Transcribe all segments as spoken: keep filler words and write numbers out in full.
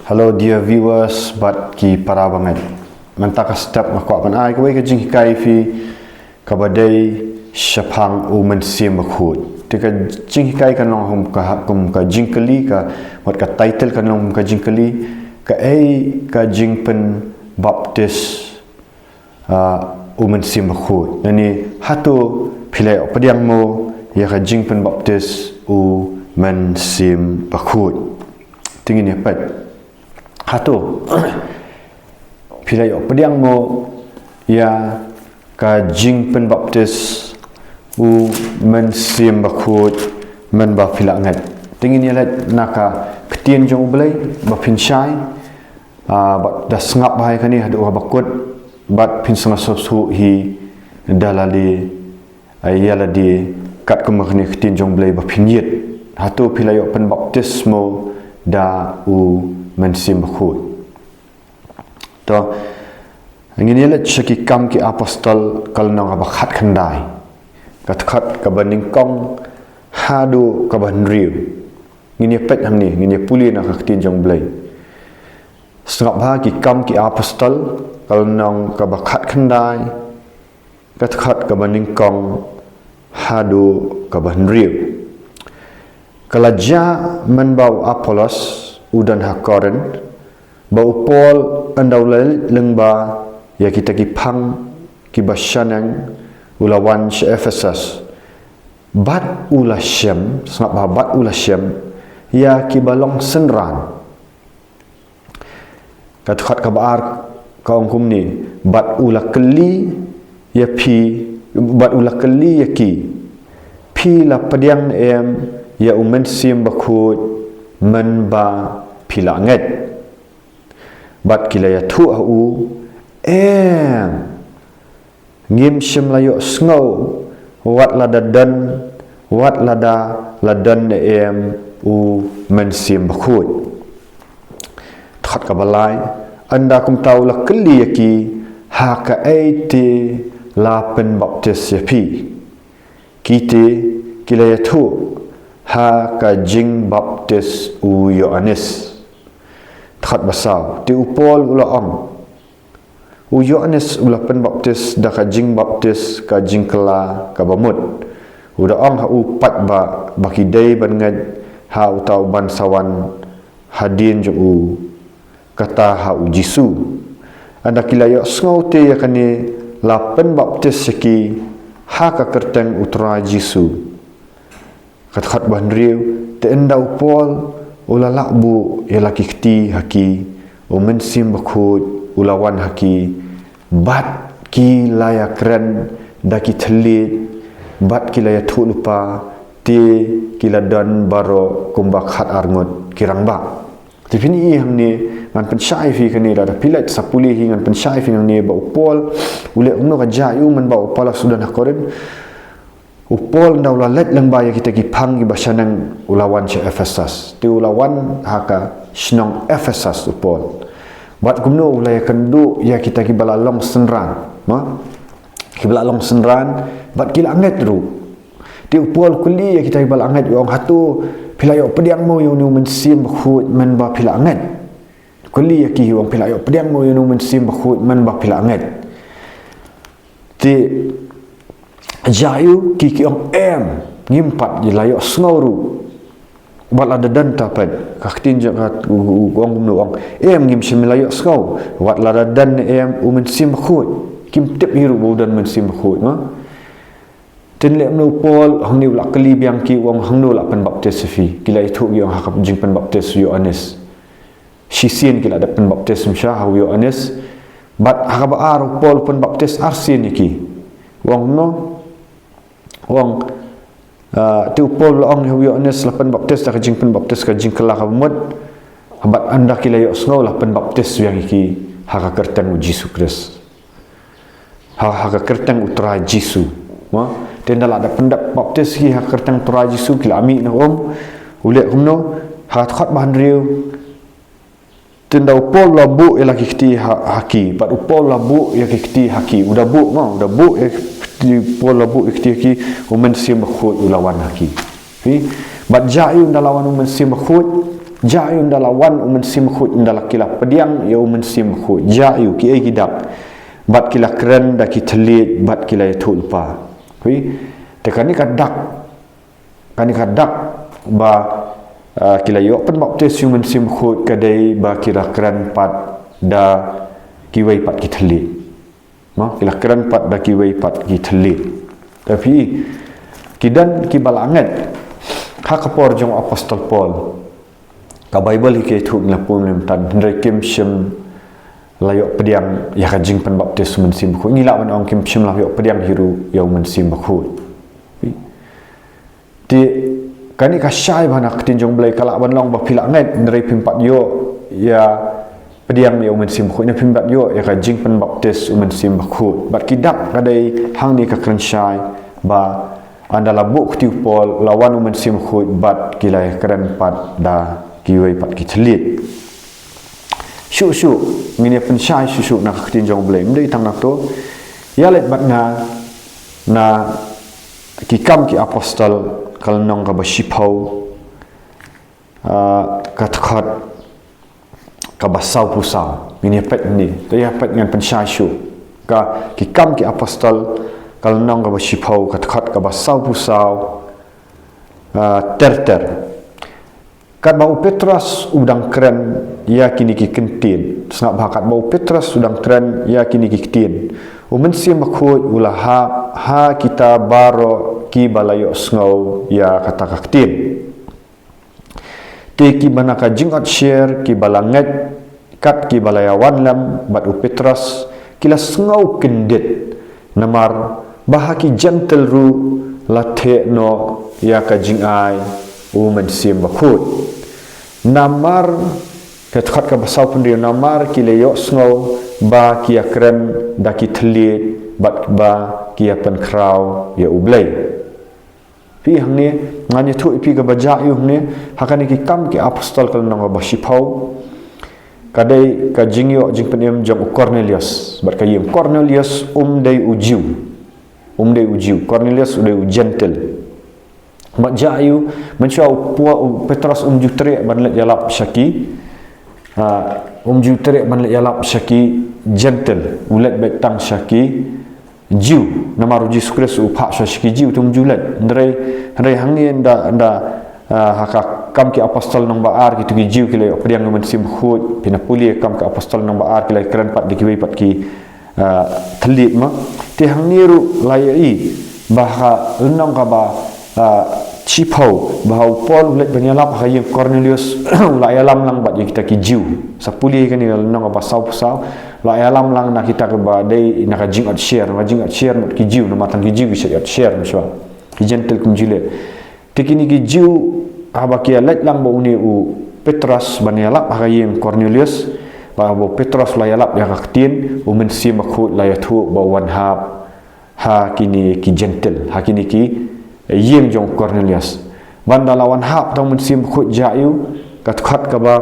Hello dear viewers bad ki para bangeit. Mynta ka step nga kwah ban ai kawei ka jinghikai phi kaba dei shaphang u Mynsiem Bakhuid. Te ka jinghikai kan long kum ka, kum ka jingkylli ka, wat ka title kan long kum ka jingkylli, kaei ka jingpynbaptis ah, u Mynsiem Bakhuid. Nani hato phi la ïoh pdiang mo ïa ka jingpynbaptis u Mynsiem Bakhuid. Te ngin ïa peit. Hato phi la ïoh pdiang mo ïa ka jingpynbaptis u Mynsiem Bakhuid mynba phi la ngeit. Te ngin ïa leit na ka ktien jong U Blei ba phin shai. Ah, bad da sngap bha ïa kane haduh kaba kut, bad phin sngewsuk hi da lade, ah, ïa lade katkum kane ka ktien jong U Blei ba phin ïit. Hato phi la ïoh pynbaptis mo da u Mynsiem Bakhuid. To, ngin ïa leit sha Ki Kam ki Apostol ka lynnong kaba khatkhyndai. Ka dkhot kaba nyngkong haduh kaba hynriew. Ngin ïa peit hangne, ngin ïa pule na ka ktien jong U Blei. Sngap bha Ki Kam ki Apostol ka lynnong kaba khatkhyndai, ka dkhot kaba nyngkong haduh kaba hynriew. Ka la jia mynba u Apollos u don ha Korinth, ba u Paul ynda u la leit lyngba ïa kita ki phang kiba shaneng u la wan sha Ephesus. Bad u la shem, sngap bha, bad u la shem ïa kiba long synran. Ka dkhot kaba ar ka ong kumne, bad u la kylli ïa phi, bad u la kylli ïa ki, phi la pdiang ne em ïa u Mynsiem Bakhuid mynba phi la ngeit? Bad ki la ïathuh ha u, em, ngim shym la ïohsngew wat lada don, wat lada la don ne em u Mynsiem Bakhuid. Dkhot kaba lai, ynda kumta u la kylli ïa ki, ha kaei te la pynbaptis ïa phi? Ki te ki la ïathuh, ha ka jingbaptis u Ïoannis. Dkhot ba saw, te u Paul u la ong, u Ïoannis u la pynbaptis da ka jingbaptis ka jingkylla kaba mut. U da ong ha u paidbah ba ki dei ban ngeit ha uta uban sa wan hadien jong u, kata ha u Jisu. Ynda ki la ïohsngew te ïa kane, la pynbaptis ïa ki ha ka kyrteng u Trai Jisu. Ka dkhot ba hynriew, te ynda u Paul u la lah buh ïa la ki kti ha ki, u Mynsiem Bakhuid u la wan ha ki, bad ki la ïakren da ki thylliej, bad ki la ïathuhlypa, te ki la don baroh kumba khatar ngut ki rangbah. Te phin ïohi hangne, ngan pynshai ïa phi kane, lada phi leit sa pule hi ngan pynshai ïa phi hangne ba u Paul u leh kumno, ka jia aiu mynba u Apollos u don ha Korinth. U Paul ynda u la leit lyngba ïa kita ki phang kiba shaneng u la wan sha Ephesus. Te u la wan ha ka shnong Ephesus u Paul. Bad kumno u la ïakynduh ïa kita kiba la long synran, ma? Kiba la long synran, bad ki la ngeit ruh. Te u Paul u kylli ïa kita kiba la ngeit, u ong, hato phi la ïoh pdiang mo ïa une u Mynsiem Bakhuid mynba phi la ngeit? U kylli ïa ki, u ong, phi la ïoh pdiang mo ïa une u Mynsiem Bakhuid mynba phi la ngeit? Te jia aiu, ki ki ong, em, ngim pat la ïohsngew ruh. Wat lada don ta pat, ka ktien jong ka, u, u, u ong kumno, u ong, em, ngim shym la ïohsngew wat lada don ne em u Mynsiem Bakhuid. Kim tip hi ruh ba u don Mynsiem Bakhuid, ma? Te lehse u Paul hangne u la kylli biang ki, u ong, hangno la pynbaptis ïa phi? Ki la ïathuh, ki ong, ha ka jingpynbaptis u Ïoannis. Shisien ki la dep pynbaptis shisha ha u Ïoannis. Bad ha kaba ar u Paul u pynbaptis arsien ïa ki. U ong kumno? U ong, ah, te u Paul u la ong ïa u Ïoannis la pynbaptis da ka jingpynbaptis ka jingkylla kaba mut. Bad ynda ki la ïohsngew la pynbaptis biang ïa ki ha ka kyrteng u Jisu Khrist. Ha, ha ka kyrteng u Trai Jisu. Ma? Te ynda la dep pynbaptis ïa ki ha ka kyrteng u Trai Jisu, ki la mih noh um. U leh kumno? Ha ka dkhot ba hynriew, te ynda u Paul u la buh ïa la ki kti ha, ha ki. Bad u Paul u la buh ïa ki kti ha ki. U da buh, ma, u da buh ïa ki kti, u Paul u la buh ïa ki kti ha ki, u Mynsiem Bakhuid u la wan ha ki. Phi? Bad jia aiu ynda la wan u Mynsiem Bakhuid? Jia ïa u, ynda la wan u Mynsiem Bakhuid, ynda la ki la pdiang ïa u Mynsiem Bakhuid, jia ïa u, kiei ki dak? Bad ki la kren da ki thylliej bad ki la ïathuhlypa. Phi, te kane ka dak, kane ka dak ba, ah, ki la ïoh pynbaptis ïa u Mynsiem Bakhuid ka dei ba ki la kren pat da kiwei pat ki thylliej. Mo, ki la kren pat da kiwei pat ki thylliej. Te phi, ki don kiba la ngeit ha ka por jong u Apostol Paul. Ka Baibl hi ka ïathuh, ngi la pule mynta, hynrei kim shym la ïoh pdiang ïa ka jingpynbaptis u Mynsiem Bakhuid. Ngi lah ban ong kim shym la ïoh pdiang hi ruh ïa u Mynsiem Bakhuid. Te kane ka shai ba na ka ktien jong U Blei, ka lah ban long ba phi la ngeit, hynrei phim pat ïoh ïa pdiang ïa u Mynsiem Bakhuid, ne phim pat ïoh ïa ka jingpynbaptis u Mynsiem Bakhuid. Bad ki dak ka dei hangne, ka kren shai ba ynda la buh kti u Paul, la wan u Mynsiem Bakhuid bad ki la kren pat da kiwei pat ki thylliej. Shuh shuh ngin ïa pynshai shuh shuh na ka ktien jong U Blei. Ym dei tang na to, ïa leit bad nga na Ki Kam ki Apostol, ka lynnong kaba shiphew, ah, ka dkhot kaba sawphew saw. Ngin ïa peit hangne. To ïa peit, ngan pynshai shuh. Ka, Ki Kam ki Apostol, ka lynnong kaba shiphew, ka dkhot kaba sawphew saw, ah, ter ter. Katba u Petros u dang kren ïa kine ki ktien. Sngap bha, katba u Petros u dang kren ïa kine ki ktien, u Mynsiem Bakhuid u la hap ha kita baroh kiba la ïohsngew ïa kata ka ktien. Te kiba na ka jingotsher, kiba la ngeit, kat kiba la ïawan lem bad u Petros, ki la sngew kyndit, namar ba ha ki Jentil ruh la theh noh ïa ka jingai u Mynsiem Bakhuid. Namar, ka dkhot kaba sawphew hynriew, namar ki la ïohsngew ba ki ïakren da ki thylliej bad ba ki ïapynkhraw ïa U Blei. Phi, hangne ngan ïathuh ïa phi kaba jia ïa u hangne, ha kane Ki Kam ki Apostol, ka lynnong kaba shiphew, ka dei ka jingïoh jingpynim jong u Kornelius bad ka ïing. Kornelius um dei u Jiw. Um dei u Jiw. Kornelius u dei u Jentil. Bad jia ïa u, mynshuwa u Pua-, u Petros um ju treh ban leit ïalap sha ki, ah, um ju treh ban leit ïalap sha ki Jentil. U leit beit tang sha ki Jiw, namar u Jisu Khrist u phah sha ki Jiw, te um ju leit. Hynrei, hynrei hangne ynda, ynda, ah, ha ka Kam ki Apostol lynnong ba ar, kito ki Jiw ki la ïoh pdiang ïa u Mynsiem Bakhuid. Phin ïa pule Kam ki Apostol lynnong ba ar, ki la kren pat da kiwei pat ki, ah, thylliej, ma. Te hangne ruh la ïohi ba ha lynnong kaba, ah, shiphew, ba ha u Paul u leit ban ïalap ha ka ïing Kornelius, u la ïalam lang bad ïa kita ki Jiw. Sa pule kane ka lynnong kaba sawphew saw, la ïalam lang na kita kiba dei na ka jingotsher, na ka jingotsher mut ki Jiw, namar tang ki Jiw ki shait otsher, mynshuwa. Ki Jentil kim ju leh. Te kine ki Jiw, haba ki ïa leit lang bad une u Petros ban ïalap ha ka ïing Kornelius, ba haba u Petros la ïalap ïa ka ktien, u Mynsiem Bakhuid la ïathuh ba u wan hap ha kine ki Jentil, ha kine ki ïing jong u Kornelius. Bad ynda la wan hap tang u Mynsiem Bakhuid, jia ïa u, ka dkhot kaba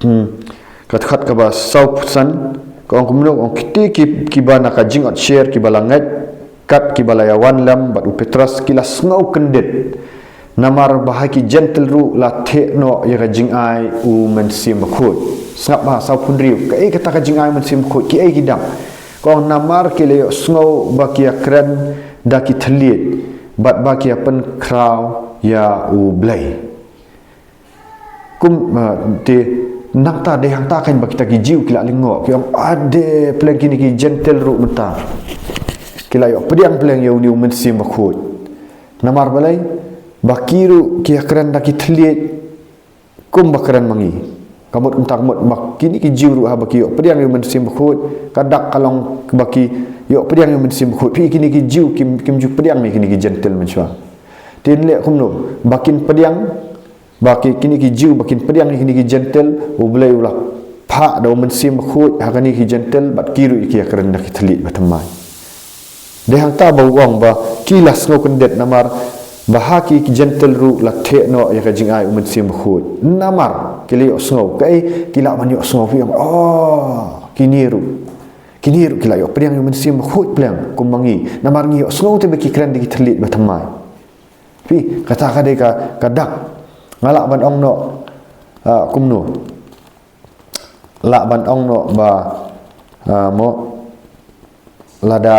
Hmm. Ka dkhot kaba sawphew san, ka ong kumno, ka ong, kito ki, kiba na ka jingotsher, kiba la ngeit, kat kiba la ïawan lem bad u Petros, ki la sngew kyndit. Namar ba ha ki Jentil ruh la theh noh ïa ka jingai u Mynsiem Bakhuid. Sngap bha, sawphew hynriew. Kaei kata ka jingai u Mynsiem Bakhuid? Kiei ki dak? Ka ong namar ki la ïohsngew ba ki ïakren da ki thylliej bad ba ki ïapynkhraw ïa U Blei. Kum, ah, te nangta, dei hangta keiñ ba kita ki Jiw ki la lyngngoh, ki ong, ade, pleng kine ki Jentil ruh mynta ki la ïoh pdiang pleng ïa une u Mynsiem Bakhuid. Namar balei? Ba ki ruh ki ïakren da ki thylliej kumba kren ma ngi. Ka mut mynta, ka mut ba kine ki Jiw ruh haba ki ïoh pdiang ïa u Mynsiem Bakhuid, ka dak ka long ba ki ïoh pdiang ïa u Mynsiem Bakhuid. Phi, kine ki Jiw kim, kim ju pdiang ïa kine ki Jentil, mynshuwa. Te leh kumno ba kin pdiang, ba ki, kine ki Jiw ba kin pdiang ïa kine ki Jentil? U Blei u la phah da u Mynsiem Bakhuid ha kine ki Jentil, bad ki ruh ki ïakren da ki thylliej ba thymmai. Dei hangta ba u ong ba ki la sngew kyndit, namar ba ha ki, ki Jentil ruh la theh noh ïa ka jingai u Mynsiem Bakhuid. Namar ki la ïohsngew, kaei, ki lah ban ïohsngew, ki ong, oh, kine ruh, kine ruh ki la ïoh pdiang ïa u Mynsiem Bakhuid pleng kum ma ngi, namar ngi ïohsngew te ba ki kren da ki thylliej ba thymmai. Phi, kata ka dei ka, ka dak. Nga lah ban ong noh, Ah, kumno? Lah ban ong noh ba, ah, mo, lada,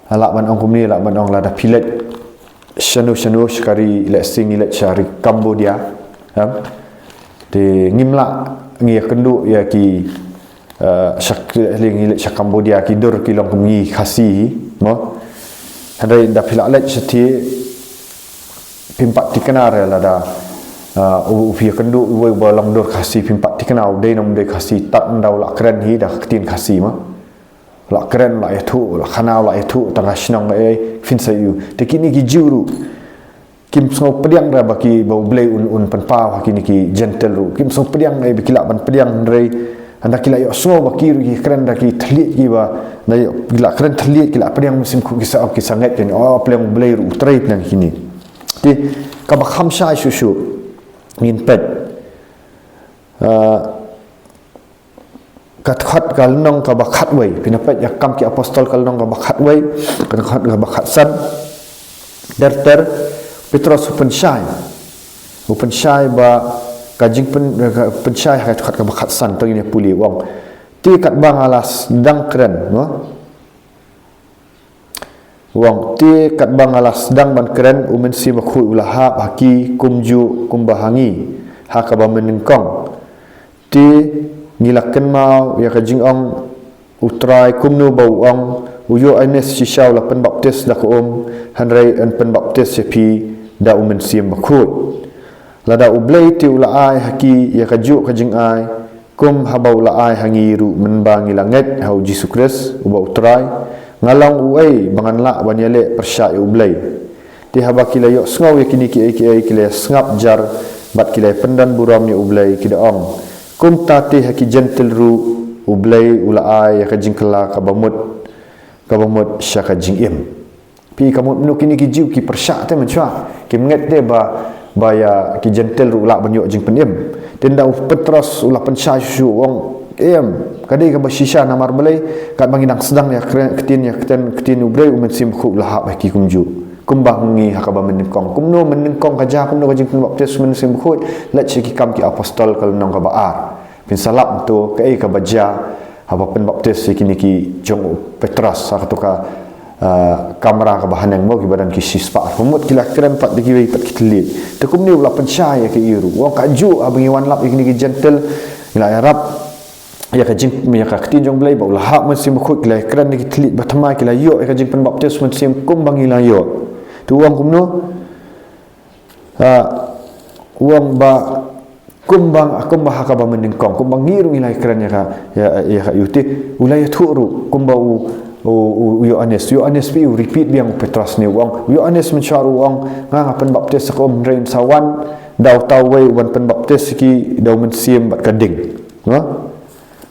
ah, lah ban ong kumne, lah ban ong lada phi leit shano shano sha ka ri, lehse ngi leit sha ri Cambodia, em? Te ngim lah ngi ïakynduh ïa ki, ah, sha, ngi leit sha Cambodia ki dur ki long kum ngi Khasi hi, mo? Hynrei da phi lah leit shathie phim pat thikna re lada, ah, u, u phi ïakynduh uwei uba long dur Khasi phim pat thikna, u dei ne ym dei Khasi, tad ynda u lah kren hi da ka ktien Khasi, mo. Lah kren, lah ïathuh, lah khana, lah ïathuh tang ka shnong, eh, phin sa ïohi. Te kine ki Jiw ruh kim sngewpdiang re ba ki, ba U Blei un, un pynpaw ha kine ki Jentil ruh. Kim sngewpdiang re ba ki lah ban pdiang, hynrei ynda ki la ïohsngew ba ki ruh ki kren da ki thylliej, ki ba, ynda ki la kren thylliej, ki la pdiang Mynsiem Bakhuid, ki sa, ki sa ngeit, ki ong, oh, pdiang U Blei ruh, U Trai pdiang kine. Te kaba kham shai shuh shuh ngin peit, ah, ka dkhot ka lynnong kaba khatwei. Phin ïa peit ïa Kam ki Apostol ka lynnong kaba khatwei, ka dkhot kaba khatsan. Ter ter, Petros u pynshai. U pynshai ba ka jingpyn, ka pynshai ha ka dkhot kaba khatsan, to ngin ïa pule, u ong: Te katba nga la sdang kren, mo? U ong: Te katba nga la sdang ban kren, U Mynsiem Bakhuid u la hap ha ki kumjuh kumba ha ngi, ha kaba mynnyngkong. Te ngi la kynmaw ïa ka jingong U Trai kumno ba u ong: U Ïoannis shisha u la pynbaptis da ka um, hynrei yn pynbaptis ïa phi da U Mynsiem Bakhuid. Lada U Blei te u la ai ha ki ïa kajuh ka jingai, kum haba u la ai ha ngi ruh mynba ngi la ngeit ha U Jisu Khrist uba U Trai, nga long uei ba ngan lah ban ïaleh pyrshah ïa U Blei? Te haba ki la ïohsngew ïa kine kiei kiei, ki la ïa sngap jar bad ki la ïa pyndon burom ïa U Blei, ki da ong: Kumta te ha ki Jentil ruh U Blei u la ai ïa ka jingkylla kaba mut, kaba mut sha ka jingim. Phi, ka mut mynno kine ki Jiw ki pyrshah te mynshuwa, kim ngeit te ba, ba ïa ki Jentil ruh lah ban ïoh jingpynim. Te ynda u Petros u la pynshai shuh shuh, u ong: Em, ka dei kaba shisha, namar balei? Katba ngi dang sdang ïa kren, ktien, ïa ktien, ktien U Blei, U Mynsiem Bakhuid u la hap ha ki kumjuh kumba ha ngi, ha kaba mynnyngkong. Kumno mynnyngkong ka jia, kumno ka jingpynbaptis U Mynsiem Bakhuid? Leit sha ki Kam ki Apostol ka lynnong kaba ar. Phin sa lap to kaei kaba jia haba pynbaptis ïa kine ki jong u Petros ha kato ka, ah, kamra kaba haneng, mo, kiba don ki shispah. Ka mut ki la kren pat da kiwei pat ki thylliej. Te kumne u la pynshai ïa ki ruh. U ong kajuh haba ngi wan lap ïa kine ki Jentil, ngi la ïarap ïa ka jing, ïa ka ktien jong U Blei, ba u la hap Mynsiem Bakhuid, ki la ïakren da ki thylliej ba thymmai, ki la ïoh ïa ka jingpynbaptis Mynsiem kumba ngi la ïoh. Te u ong kumno? Ah, u ong ba kumba, kumba ha kaba mynnyngkong, kumba ngi ruh ngi la ïakren ïa ka, ïa, ïa ka, ïa u te, u la ïathuh ruh kumba u, u, u, u Ïoannis, u Ïoannis, phi, u repeat biang u Petros ne, u ong, u Ïoannis mynshuwa ruh u ong, nga, nga pynbaptis ha ka um, hynrei yn sa wan da uta uwei uban pynbaptis ïa ki da U Mynsiem bad ka ding. Ha?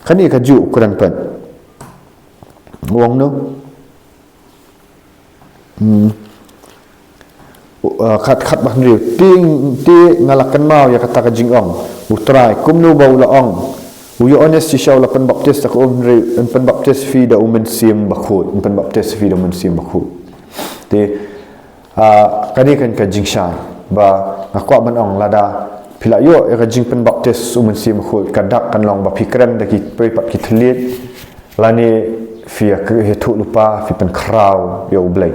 Kane kajuh u kren pat. U ong no? Hmm. Uh, khat, khat ba hynriew. Te, te nga la kynmaw ïa kata ka jingong U Trai, kumno ba u la ong: U Ïoannis shisha u la pynbaptis da ka um, hynrei yn pynbaptis phi da U Mynsiem Bakhuid, yn pynbaptis phi da U Mynsiem Bakhuid. Te, ah, kane kan ka jingshai ba nga kwah ban ong, lada phi la ïoh ïa ka jingpynbaptis U Mynsiem Bakhuid, ka dak kan long ba phi kren da kiwei pat ki thylliej, lane phi ïa, ïathuh lypa, phi pynkhraw ïa U Blei.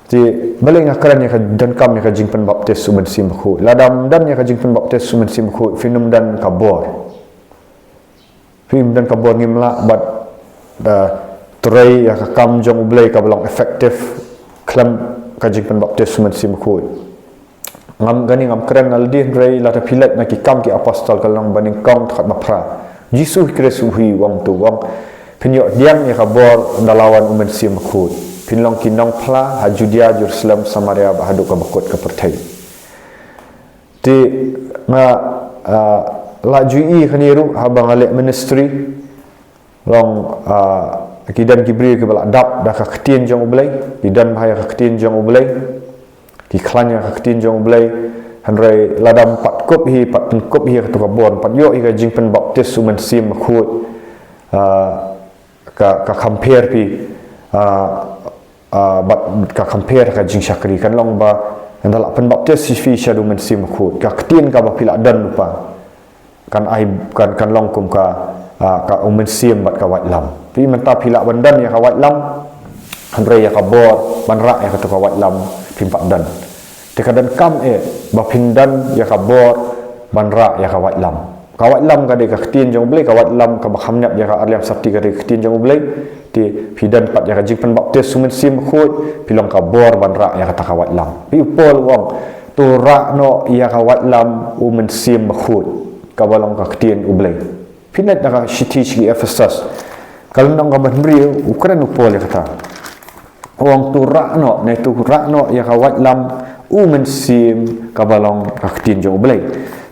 Te balei nga kren ïa ka, donkam ïa ka jingpynbaptis U Mynsiem Bakhuid? Lada ym don ïa ka jingpynbaptis U Mynsiem Bakhuid, phin ym don ka bor. Phin ym don ka bor, ngim lah ban, ah, trei ïa ka kam jong U Blei kaba long effective khlem ka jingpynbaptis U Mynsiem Bakhuid. Ngam, kane ngam kren na lade, hynrei lada phi leit na ki Kam ki Apostol ka lynnong banyngkong, dkhot ba phra, Jisu Khrist u hi u ong to, u ong: Phin ïoh diang ïa ka bor ynda la wan U Mynsiem Bakhuid. Phin long ki nongphla ha Judia, Jerusalem, Samaria bad haduh kaba kut ka pyrthei. Te nga, ah, la ju ïohi kane ruh haba nga leh ministry. Long, ah, ki don ki briew kiba la dap da ka ktien jong U Blei, ki don bha ïa ka ktien jong U Blei, ki khlaiñ ïa ka ktien jong U Blei, hynrei lada ym pat kup hi, pat pynkup hi ïa kato ka bor, ym pat ïoh hi ka jingpynbaptis U Mynsiem Bakhuid, ah, ka, ka compare phi, ah, ah, bad ka compare ka jingshakri, kan long ba ynda la pynbaptis phi sha U Mynsiem Bakhuid, ka ktien kaba phi la don lypa, kan ai, kan, kan long kum ka, ah, ka u mynsiem bad ka waitlam. Phi mynta phi lah ban don ïa ka waitlam, hynrei ïa ka bor ban rah ïa kato ka waitlam phim pat don. Te ka donkam eh ba phin don ïa ka bor ban rah ïa ka waitlam. Ka waitlam ka dei ka ktien jong U Blei, ka waitlam kaba kham ñiap ïa ka arliam sati ka dei ka ktien jong U Blei. Te phi don pat ïa ka jingpynbaptis u Mynsiem Bakhuid, phi long ka bor ban rah ïa kata ka waitlam. Phi, u Paul u ong, to rah noh ïa ka waitlam u Mynsiem Bakhuid kaba long ka ktien U Blei. Phin leit na ka shithi sha ki Ephesus, ka lynnong kaba hynriew, u kren u Paul ïa kata. U ong to rah noh, ne to rah noh ïa ka waitlam u Mynsiem kaba long ka ktien jong U Blei.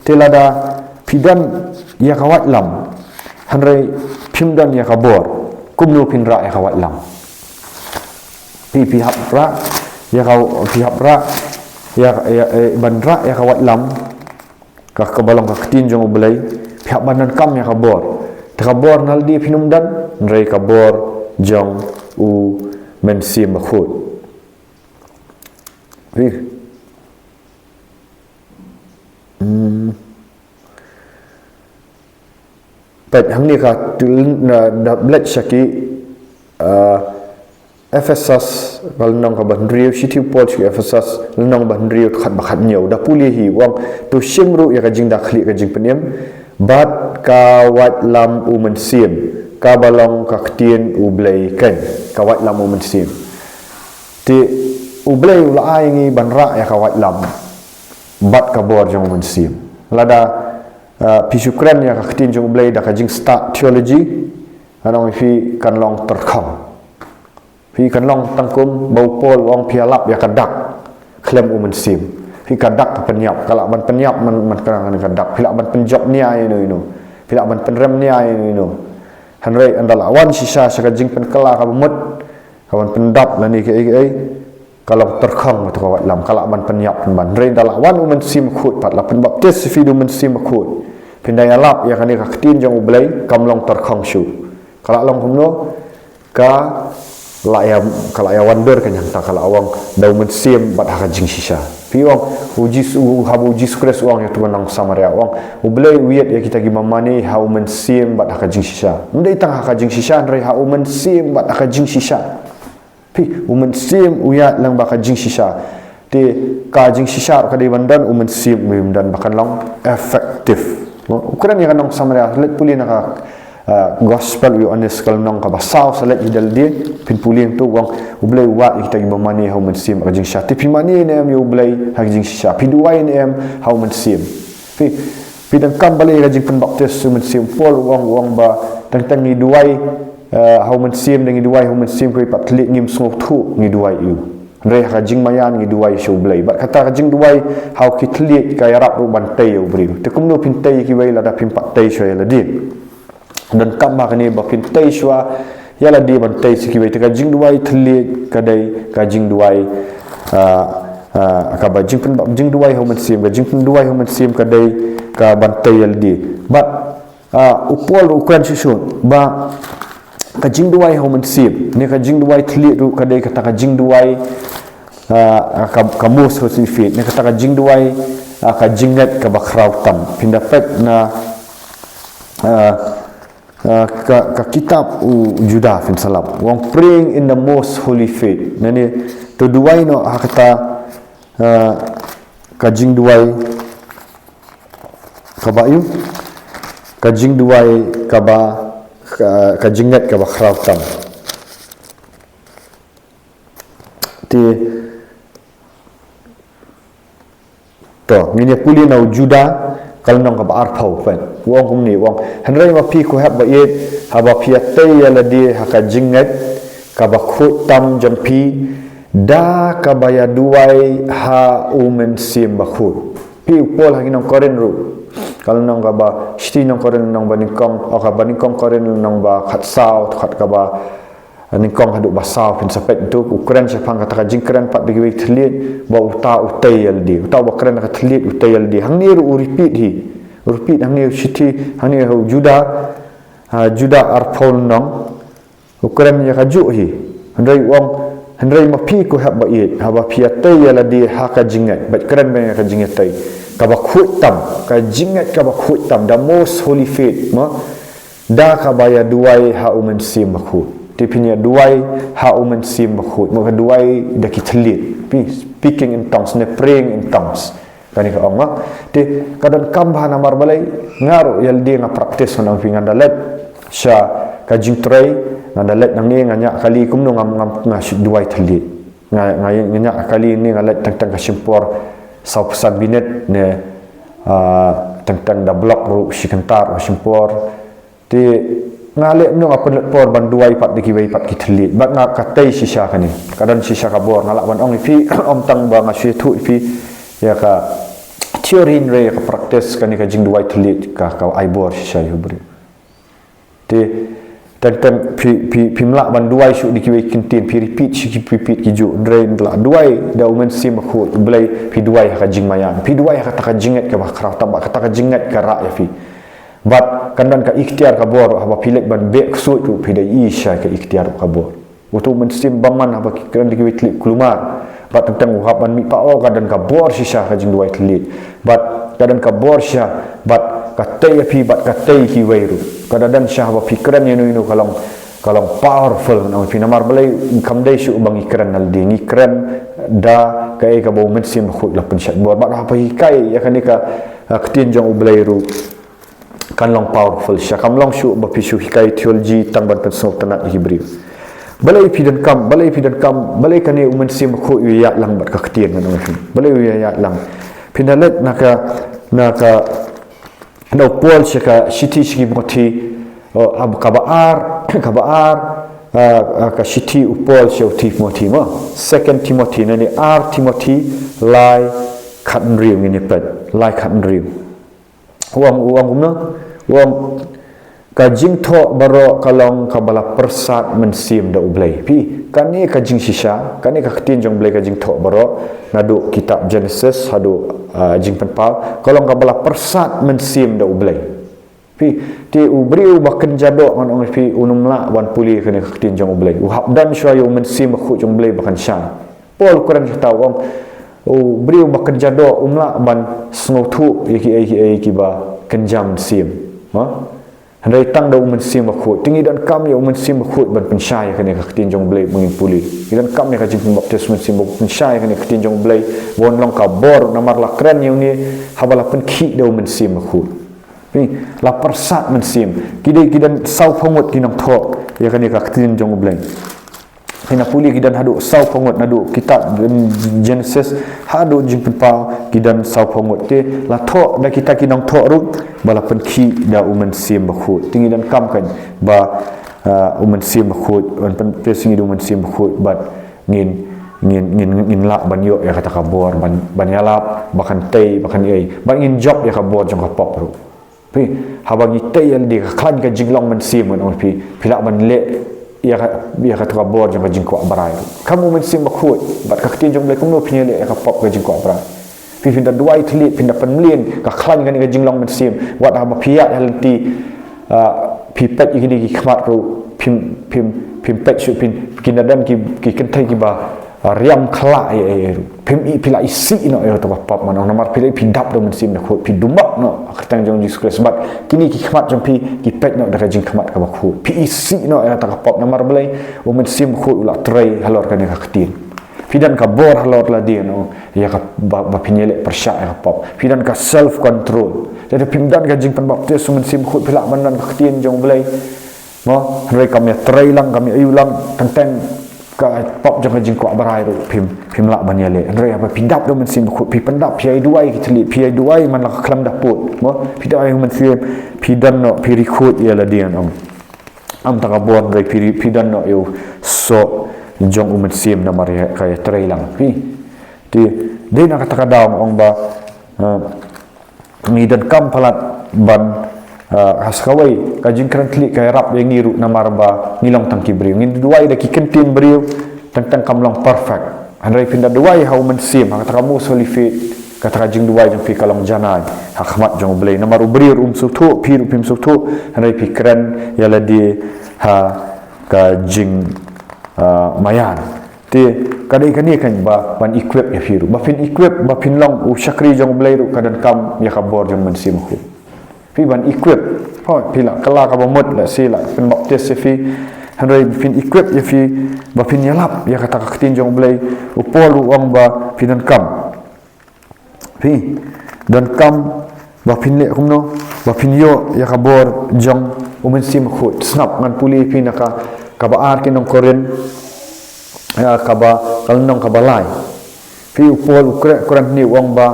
Te lada phi don ïa ka waitlam, hynrei phim don ïa ka bor, kumno phin rah ïa ka waitlam? Phi, phi hap rah ïa ka, phi hap rah ïa, ïa, eh, ban rah ïa ka waitlam, ka, kaba long ka ktien jong U Blei, phi hap ban donkam ïa ka bor. Te ka bor na lade phin ym don, hynrei ka bor jong u Mynsiem Bakhuid. Phi. Hmm. Peit hangne ka tu-, na, da leit sha ki, ah, Ephesus, ka lynnong kaba hynriew, shithi u Paul sha ki Ephesus, lynnong ba hynriew, khat ba khathynñiew. Da pule hi, u ong, to shim ruh ïa ka jingdakhlieh ka jingpynim bad ka waitlam u Mynsiem, kaba long ka ktien U Blei keiñ, ka waitlam u Mynsiem. Te U Blei u la ai ngi ban rah ïa ka waitlam bad ka bor jong u Mynsiem. Lada, ah, phi shu kren ïa ka ktien jong U Blei da ka jingstad theology, ngan ong ïa phi kan long tyrkhong. Phi, kan long tang kum ba u Paul u ong phi ïalap ïa ka dak khlem u Mynsiem. Phi, ka dak ka pynïap, ka lah ban pynïap man, man ka, ka dak. Phi lah ban pynjop nia ïano ïano. Phi lah ban pynrem nia ïano ïano. Hynrei ynda lah wan shisha sha ka jingpynkylla kaba mut, ka ban pyndap lane kaei kaei, ka long tyrkhong kato ka waitlam, ka lah ban pynïap pynban. Hynrei ynda lah wan u Mynsiem Bakhuid pat, la pynbaptis ïa phi da u Mynsiem Bakhuid, phin da ïalap ïa kane ka ktien jong U Blei, kam long tyrkhong shuh. Ka lah long kumno? Ka lah ïa, ka lah ïa wan dur ka, hangta ka lah ong da u Mynsiem bad ha ka jingshisha. Phi, u ong u Jisu, haba u Jisu Khrist u ong ïa uto u nong Samaria, u ong U Blei u ïeit ïa kita kiba mane ha u Mynsiem bad ha ka jingshisha. Ym dei tang ha ka jingshisha, hynrei ha u Mynsiem bad ha ka jingshisha. Phi, u Mynsiem u ïaid lang bad ka jingshisha. Te ka jingshisha ka dei ban don, u Mynsiem u ym don, ba kan long effective. U kren ïa ka nong Samaria, leit pule na ka, ah, Gospel u Ïoannis ka lynnong kaba saw, sa leit hi da lade, phin pule hangto, u ong U Blei u wad ïa kita kiba mane ha u Mynsiem ha ka jingshisha. Te phi mane ne em ïa U Blei ha ka jingshisha? Phi duwai ne em ha u Mynsiem? Phi, phi donkam balei ïa ka jingpynbaptis u Mynsiem? Paul u ong, u ong ba teng teng ngi duwai, eh, ha u Mynsiem, da ngi duwai ha u Mynsiem, kiwei pat thylliej ngim sngewthuh ngi duwai ïa u. Hynrei ha ka jingmaïan ngi duwai sha U Blei. Bad kata ka jingduwai ha u ki thylliej ka ïarap ruh ban tei ïa u briew. Te kumno phin tei ïa kiwei lada phim pat tei shuwa ïa lade? Donkam ba kane ba phin tei shuwa ïa lade ban tei sha kiwei. Te ka jingduwai thylliej ka dei ka jingduwai, ah, ah, kaba jingpyn, jingduwai ha u Mynsiem, ka jingpynduwai ha u Mynsiem ka dei ka ban tei ïa lade. Bad, ah, u Paul ruh u kren shuh shuh ba ka jingduwai ha u Mynsiem ne ka jingduwai thylliej ruh ka dei kata ka jingduwai, ah, ka, ka most holy faith ne kata ka jingduwai, ah, ka jingngeit kaba khraw tam. Phin da peit na, ah, ah, ka, ka kitab u Juda, phin sa lap, u ong praying in the most holy faith. Lane to duwai noh ha kata, ah, ka jingduwai kaba ïu, ka jingduwai kaba, ka, ka jingngeit kaba khraw tam. Te to, ngin ïa pule na u Juda ka lynnong kaba arphew, peit. U ong kumne, u ong, hynrei ma phi ko hep ba ïeit, haba phi ïatei ïa lade ha ka jingngeit kaba khuid tam jong phi, da kaba ïaduwai ha u Mynsiem Bakhuid. Phi, u Paul ha ki nong Korinth ruh, ka lynnong kaba, shithi nong Korinth lynnong ba nyngkong, oh, kaba nyngkong Korinth lynnong ba khatsaw, khat kaba nyngkong haduh ba saw, phin sa peit hangto, u kren shaphang kata ka jingkren pat da kiwei ki thylliej, ba uta u tei ïa lade, uta uba kren da ka thylliej u tei ïa lade. Hangne ruh u repeat hi, u repeat hangne, u shithi hangne ha u Juda, ah, Juda arphew lynnong, u kren ïa kajuh hi. Hynrei u ong, hynrei ma phi ko hep ba ïeit, haba phi ïatei ïa lade ha ka jingngeit, bad kren beit ïa ka jingïatei, kaba khuid tam, ka jingngeit kaba khuid tam, the most holy faith, mo. Da kaba ïa duwai ha u Mynsiem Bakhuid. Te phin ïa duwai ha u Mynsiem Bakhuid. Mo, ka duwai da ki thylliej. Phi, speaking in tongues, ne praying in tongues. Kane ka ong, mo. Te ka donkam bha namar balei, nga ruh ïa lade nga practice, ngan ong ïa phi, ngan da leit sha ka jingtrei, ngan da leit nangne, nga ñiah kali kumno ngam, ngam, nga shu duwai thylliej. Nga, nga, nga ñiah kali ne nga leit teng teng ka shim por saw phew san minit ne, ah, teng teng da block ruh shi kynta ruh shim por. Te nga leh kumno, nga pynlut por ban duwai pat da kiwei pat ki thylliej. Bad nga, ka tei shisha kane. Ka don shisha ka bor, nga lah ban ong ïa phi, ym tang ba nga shu ïathuh ïa phi ïa ka theory, hynrei ïa ka practice kane ka jingduwai thylliej ka, ka ai bor shisha ïa u briew. Te teng teng phi, phi, phim lah ban duwai shuh da kiwei ki ktien, phi repeat shuh, phi repeat ki juh, hynrei la duwai da u Mynsiem Bakhuid, U Blei, phi duwai ha ka jingmaïan, phi duwai ha kata ka jingngeit kaba khraw tam, bad kata ka jingngeit ka rah ïa phi. Bad kan don ka iktiar ka bor, haba phi leit ban beh ksuid ruh phi da ïohi shisha ka iktiar ka bor. Uto u Mynsiem bymman haba ki kren da kiwei thylliej kulmar. Bad teng teng u hap ban mih pat, oh, ka don ka bor shisha ka jingduwai thylliej. Bad ka don ka bor shisha, bad ka tei ïa phi, bad ka tei ïa kiwei ruh. Ka da don shisha haba phi kren ïano ïano ka long, ka long powerful, ngan ong ïa phi, namar balei, kam dei shuh ba ngi kren na lade, ngi kren da kaei kaba u Mynsiem Bakhuid u la pynshait bor. Bad haba phi hikai ïa kane ka, ah, ktien jong U Blei ruh, kan long powerful shisha. Kam long shuh ba phi shu hikai theology tang ban pynsngewtynnat ïa ki briew. Balei phi donkam, balei phi donkam, balei kane u Mynsiem Bakhuid u ïaid lang bad ka ktien, ngan ong ïa phi. Balei u ïaid lang? Phin da leit na ka, na ka, na u Paul sha ka shithi sha ki Timothi, oh, ab-, kaba ar, kaba ar, ah, ah, ka shithi u Paul sha u Timothi, mo. Second Timothy, ne, ne ar Timothi, lai khathynriew, ngin ïa peit, lai khathynriew. U ong, u ong kumno? U ong, ka jingthoh baroh ka long kaba la pyrsad mynsiem da U Blei. Phi, kane ka jingshisha, kane ka ktien jong U Blei, ka jingthoh baroh, naduh kitab Genesis haduh, ah, Jingpynpaw, ka long kaba la pyrsad mynsiem da U Blei. Phi, te u briew ba kynja doh, ngan ong ïa phi, um lah ban pule kane ka ktien jong U Blei. U hap don shuwa ïa u Mynsiem Bakhuid jong U Blei ba kan shai. Paul u kren shata, u ong, u briew ba kynja doh um lah ban sngewthuh ïa kiei kiei kiba kynja mynsiem. Ha? Hynrei tang da u Mynsiem Bakhuid. Te ngi donkam ïa u Mynsiem Bakhuid ban pynshai ïa kane ka ktien jong U Blei ba ngin pule. Ngi donkam ïa ka jingpynbaptis Mynsiem ban pynshai ïa kane ka ktien jong U Blei, ba un long ka bor, namar la kren ïa une haba la pynkhih da u Mynsiem Bakhuid. Phi, la pyrsad mynsiem. Ki dei, ki don sawphew ngut ki nongthoh ïa kane ka ktien jong U Blei. Phin da pule, ki don haduh sawphew ngut, naduh kitab Genesis haduh Jingpynpaw, ki don sawphew ngut. Te la thoh da kita ki nongthoh ruh ba la pynkhih da u Mynsiem Bakhuid. Te ngi donkam kan ba, ah, u Mynsiem Bakhuid, ban pynpres ngi da u Mynsiem Bakhuid, bad ngin, ngin, ngin, ngin lah ban ïoh ïa kata ka bor ban, ban ïalap, ba kan tei, ba kan ei, bad ngin jop ïa ka bor jong ka pop ruh. Phi, haba ngi tei ïa lade, ka khlaiñ ka jinglong mynsiem, ngan ong ïa phi, phi lah ban leh ïa ka, ïa kata ka bor jong ka jingkwah brai. Kam u Mynsiem Bakhuid bad ka ktien jong U Blei, kumno phin ïaleh ïa ka pop, ka jingkwah brai? Phi, phin da duwai thylliej, phin da pynmlien ka khlaiñ kane ka jinglong mynsiem. Wat haba phi ïaid ha lynti, ah, phi peit ïa kine ki khmat ruh, phim, phim, phim peit shuh, phin, kin da don ki, ki kynthei kiba, ah, riam khla ïa, ïa, ïa ruh. Phim i, phi la isih noh ïa kata ka pop, ngan ong, namar phi la, phi dap da u Mynsiem Bakhuid, phi duwai noh ha ka kyrteng jong U Jisu Khrist, bad kine ki khmat jong phi ki peit noh da ka jingkhmat kaba khuid. Phi isih noh ïa kata ka pop, namar balei? U Mynsiem Bakhuid u la trei halor kane ka ktien. Phi don ka bor halor lade, ngan ong, ïa ka ba, ba phin ïaleh pyrshah ïa ka pop. Phi don ka self control. Lada phim don ka jingpynbaptis u Mynsiem Bakhuid, phi lah ban don ka ktien jong U Blei, mo, hynrei kam ïatrei lang, kam ïa ïoh lang, teng teng ka pop jong ka jingkwah brai ruh phim, phim lah ban ïaleh. Hynrei haba phi dap da u Mynsiem Bakhuid, phi pyndap, phi ïa duwai ki thylliej, phi ïa duwai man la ka khlem da pud, mo, phi duwai u Mynsiem, phi don noh, phi ri khuid ïa lade, ngan ong. Ym tang ka bor, hynrei phi ri, phi don noh ïa u soh jong u Mynsiem namar ïa ka ïatrei lang. Phi, te dei na kata ka daw, ngan ong, ba, ah, ngi donkam palat ban, ah, ha sa kawei, ka jingkren thylliej ka ïarap ïa ngi ruh namar ba ngi long tang ki briew. Ngin duwai da ki ktien briew, teng teng kam long perfect. Hynrei phin da duwai ha u Mynsiem, ha kata ka most holy faith, kata ka jingduwai jong phi ka long janai ha khmat jong U Blei. Namar u briew ruh um sngewthuh, phi ruh phim sngewthuh, hynrei phi kren ïa lade ha ka jing, ah, maïan. Te ka dei kane kan ba ban equip ïa phi ruh. Ba phin equip, ba phin long u shakri jong U Blei ruh ka donkam ïa ka bor jong U Mynsiem Bakhuid. Phi ban equip. Hooid, phi la kylla kaba mut, la shi la pynbaptis ïa phi. Hynrei phin equip ïa phi ba phin ïalap ïa kata ka ktien jong U Blei. U Paul u ong ba phi donkam, phi donkam ba phin leh kumno, ba phin ïoh ïa ka bor jong U Mynsiem Bakhuid. Sngap, ngan pule phi na ka, kaba ar ki nong Korinth, ah, kaba, ka lynnong kaba lai. Phi, u Paul u kren, kren hangne u ong ba,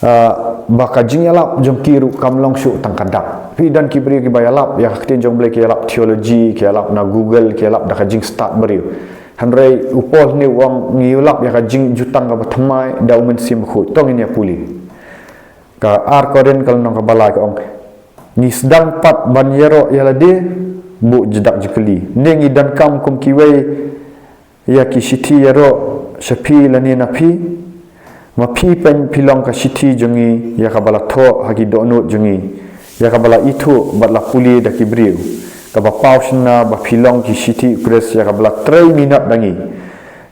ah, ba ka jingïalap jong ki ruh kam long shuh tang ka dak. Phi, don ki briew kiba ïalap ïa ka ktien jong U Blei, ki ïalap theology, ki ïalap na Google, ki ïalap da ka jingstad briew. Hynrei u Paul hangne u ong ngi ïalap ïa ka jingjutang kaba thymmai da U Mynsiem Bakhuid. To ngin ïa pule. Ka ar Korinth ka lynnong kaba lai ka ong, ngi sdang pat ban ïaroh ïa lade, buh jingdak jingkylli. Ne ngi donkam kum kiwei ïa ki shithi ïaroh sha phi lane na phi? Ma phi pyn, phi long ka shithi jong ngi, ïa kaba la thoh ha ki dohnud jong ngi, ïa kaba la ithuh bad la pule da ki briew, kaba paw shynna ba phi long ki shithi U Khrist, ïa kaba la trei minot da ngi,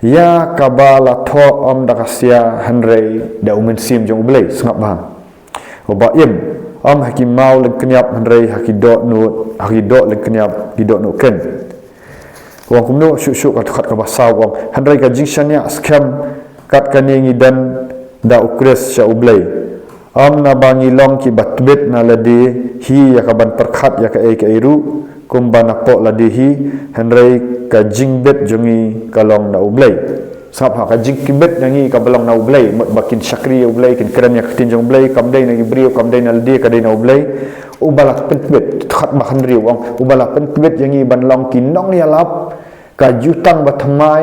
ïa kaba la thoh ym da ka sia hynrei da U Mynsiem jong U Blei. Sngap bha. Uba im, ym ha ki maw lyngkniap hynrei ha ki dohnud, ha ki doh lyngkniap, ki dohnud khein. U ong kumno, shuh shuh ka dkhot kaba saw u ong, hynrei ka jingshaniah skhem kat kane ngi don da U Khrist sha U Blei. Ym naba ngi long kiba tbit na lade hi ïa ka ban pyrkhat ïa kaei kaei ruh kumba napoh lade hi, hynrei ka jingbit jong ngi ka long na U Blei. Sngap ha, ka jingkibit jong ngi kaba long na U Blei, mut ba kin shakri ïa U Blei, kin kren ïa ka ktien jong U Blei, kam dei na ki briew, kam dei na lade, ka dei na U Blei. Uba la pyntbit, dkhot ba hynriew u ong, uba la pyntbit ïa ngi ban long ki nongïalap, ka jutang ba thymmai,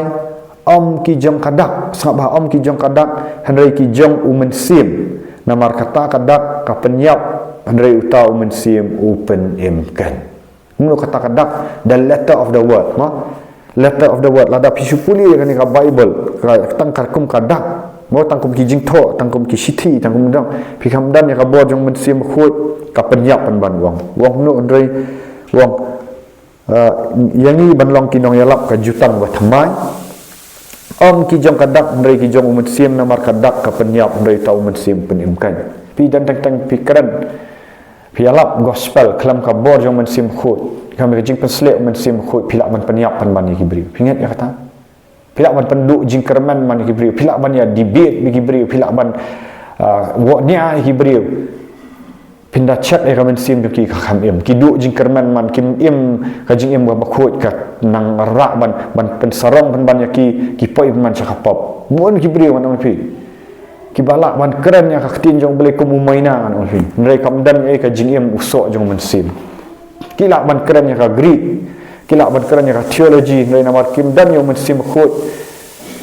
ym ki jong ka dak. Sngap ha, ym ki jong ka dak, hynrei ki jong U Mynsiem. Namar kata ka dak ka pynïap, hynrei uta U Mynsiem u pynim khein. Kumno kata ka dak, the letter of the word, mo? Letter of the word, lada phi shu pule ïa kane ka Bible, ka, tang ka kum ka dak, mo, tang kum ki jingthoh, tang kum ki shithi, tang kum dang, phi kam don ïa ka bor jong U Mynsiem Bakhuid, ka pynïap pynban u ong. U ong kumno, hynrei u ong, ah, ïa ngi ban long ki nongïalap ka jutang ba thymmai. Ym ki jong ka dak hynrei ki jong U Mynsiem, namar ka dak ka pynïap hynrei uta U Mynsiem u pynim khein. Phi, don teng teng phi kren, phi ïalap gospel khlem ka bor jong U Mynsiem Bakhuid, khlem ka jingpynshlur U Mynsiem Bakhuid, phi lah ban pynïap pynban ïa ki briew. Phi ngeit ïa kata? Phi lah ban pynduh jingkyrmen man ïa ki briew, phi lah ban ïa debate bad ki briew, phi lah ban, ah, wad nia ïa ki briew. Phin da check ïa ka mynsiem jong ki, ka kham im. Ki duh jingkyrmen man, kim im ka jingim kaba khuid, ka nang rah ban, ban pynsarong pynban ïa ki, ki poi pynban sha ka pop. Bun ki briew, ngan ong ïa phi, kiba lah ban kren ïa ka ktien jong U Blei kum u maina, ngan ong ïa phi, hynrei kam don ei ka jingim u soh jong u mynsiem. Ki lah ban kren ïa ka Greek, ki lah ban kren ïa ka theology, hynrei namar kim don ïa u Mynsiem Bakhuid,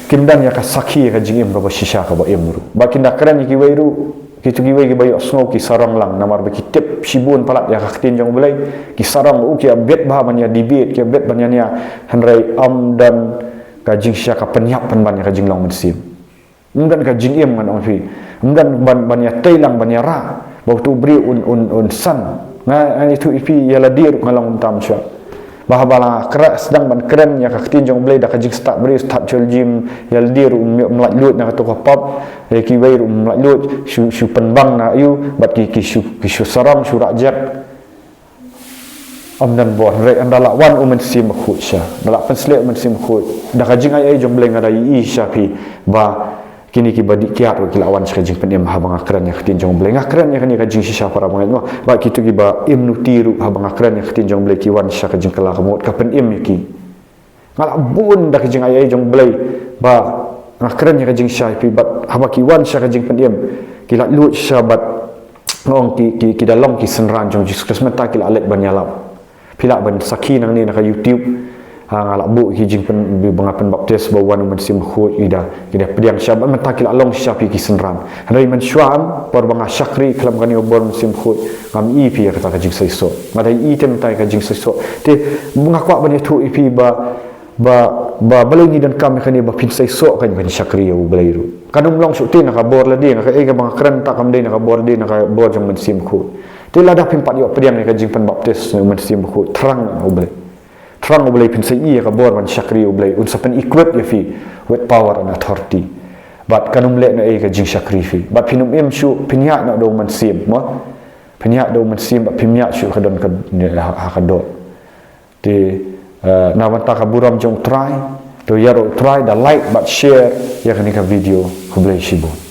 kim don ïa ka sakhi ïa ka jingim kaba shisha kaba im ruh. Ba kin da kren ïa kiwei ruh, kito kiwei kiba ïohsngew ki sarong lang, namar ba ki tip shibun palat ïa ka ktien jong U Blei, ki sarong, u, ki ïa bit bha ban ïa debate, ki ïa bit ban ïa nia, hynrei ym don ka jingshisha, ka pynïap pynban ïa ka jinglong mynsiem. Ym don ka jingim, ngan ong ïa phi. Ym don ban, ban ïa tei lang, ban ïa rah ba uto u briew un, un, un san. Nga, nga ïathuh ïa phi, ïa lade ruh nga long kumta mynshuwa. Ba haba la kren, sdang ban kren ïa ka ktien jong U Blei da ka jingstad briew, stad theology, ïa lade ruh um, um laitluid na kato ka pop, ïa kiwei ruh um laitluid, shu, shu pynbang na aïu, bad ki, ki shu, ki shu sarong, shu rah jek. Ym don bor, hynrei ynda la wan u Mynsiem Bakhuid sha, ynda la pynshlur u Mynsiem Bakhuid, da ka jingai ei jong U Blei, nga da ïohi sha phi ba kine kiba dih kiad ruh ki la wan sha ka jingpynim haba nga kren ïa ka ktien jong U Blei. Nga kren ïa kane ka jingshisha, para bangeit, mo. Ba kito kiba im nuti ruh, haba nga kren ïa ka ktien jong U Blei, ki wan sha ka jingkylla ka mut, ka pynim ïa ki. Nga lah bun da ka jingai ei jong U Blei ba nga kren ïa ka jingshisha ïa phi, bad haba ki wan sha ka jingpynim, ki laitluid sha, bad nga ong ki, ki, ki da long ki synran jong U Jisu Khrist, mynta ki la leit ban ïalap. Phi lah ban sakhi nangne na ka YouTube. Ha, nga lah buh ki jingpyn, ba nga pynbaptis ba wan u Mynsiem Bakhuid, ki da, ki da pdiang sha, bad mynta ki la long shisha phi ki synran. Hynrei mynshuwa, em, por ba nga shakri khlem kane ka bor Mynsiem Bakhuid, ngam i phi ïa kata ka jingseisoh. Nga da i te mynta ïa ka jingseisoh. Te nga kwah ban ïathuh ïa phi ba, ba, ba balei ngi donkam ïa kane, ba phin seisoh, kan phin shakri ïa U Blei ruh. Kan ym long shuh te na ka bor lade, nga kaei kaba nga kren te kam dei na ka bor lade, na ka bor jong u Mynsiem Bakhuid. Te lada phim pat ïoh pdiang ïa ka jingpynbaptis na u Mynsiem Bakhuid, thrang na U Blei. Prang U Blei phin sa ïoh ïa ka bor ban shakri U Blei, un sa pyn-equip ïa phi with power and authority. Bad kan ym leh noh ei ka jingshakri phi. Bad phin ym im shuh, phin ïaid noh da u mynsiem, mo. Phin ïaid da u mynsiem, bad phim ïaid shuh ka don ka, ha, ha ka doh. Te, eh, na bynta ka burom jong U Trai, to ïaroh U Trai da like bad share ïa kane ka video. Khublei shibun.